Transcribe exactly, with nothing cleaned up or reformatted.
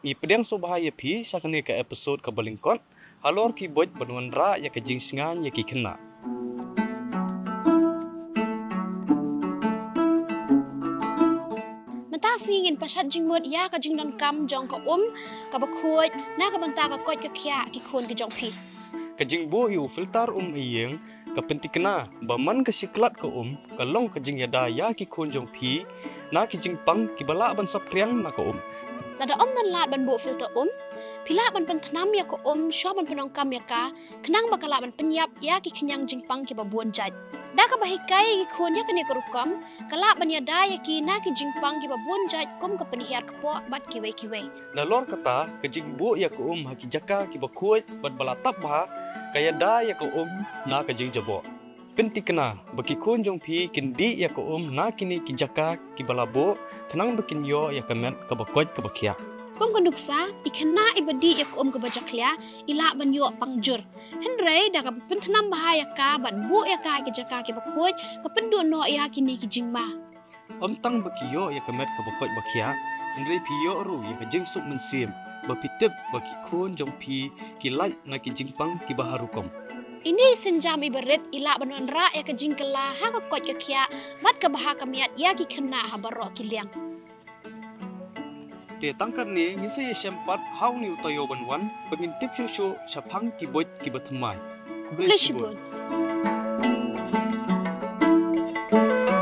Ngi pdiang sngewbha ïa phi sha kane ka episode kaba lyngkot halor ki buit ban wanrah ïa ka jingsngewsih ïa ki khynnah. Mynta sngi ngin pynshad jingmut ïa ka jingdonkam jong ka um kaba khuid na ka bynta ka koit ka khiah ki khun ki jong phi. Ka jingbud ïa u filter um ha ïing ka pynthikna ba man ka shi khlad ka um ka long ka jingïada ïa ki khun jong phi na ki jingpang kiba lah ban saphriang na ka um. Lada ym don lad ban buh filter um, phi lah ban pynthnam ïa ka um shuwa ban pyndonkam ïa ka, khnang ba ka lah ban pynïap ïa ki khñiang jingpang kiba bun jait. Da kaba hikai ïa ki khun ïa kane ka rukom, ka lah ban ïada ïa ki na ki jingpang kiba bun jait kum ka pynhiar kpoh bad kiwei kiwei. Nalor kata, ka jingbuh ïa ka um ha ki jaka kiba khuid bad ba la tap bha, ka ïada ïa ka um na ka jingjaboh. Pynthikna ba ki khun jong phi kin dih ïa ka um na kine ki jaka kiba la buh, khnang ba kin ïoh ïa ka met kaba koit kaba khiah. Kum ka nuksa, i khynnah iba dih ïa ka um kaba jakhlia i lah ban ïoh pangjur. Hynrei da kaba pynthnam bha ïa ka bad buh ïa ka ha ki jaka kiba khuid, ka pynduh noh ïa kine ki jingma. Ym tang ba ki ïoh ïa ka met kaba koit ba khiah, hynrei phi ïoh ruh ïa ka jingsuk mynsiem ba phi tip ba ki khun jong phi ki lait na ki jingpang kiba ha rukom. Ine i sienjam iba rit i lah ban wanrah ïa ka jingkylla ha ka koit ka khiah bad kaba ha ka miat ïa ki khynnah ha baroh ki liang. Te tang katne ngin sa ïashem pat ha une u taïew ban wan ba ngin tip shuh shuh shaphang ki buit kiba thymmai. Khublei shibun.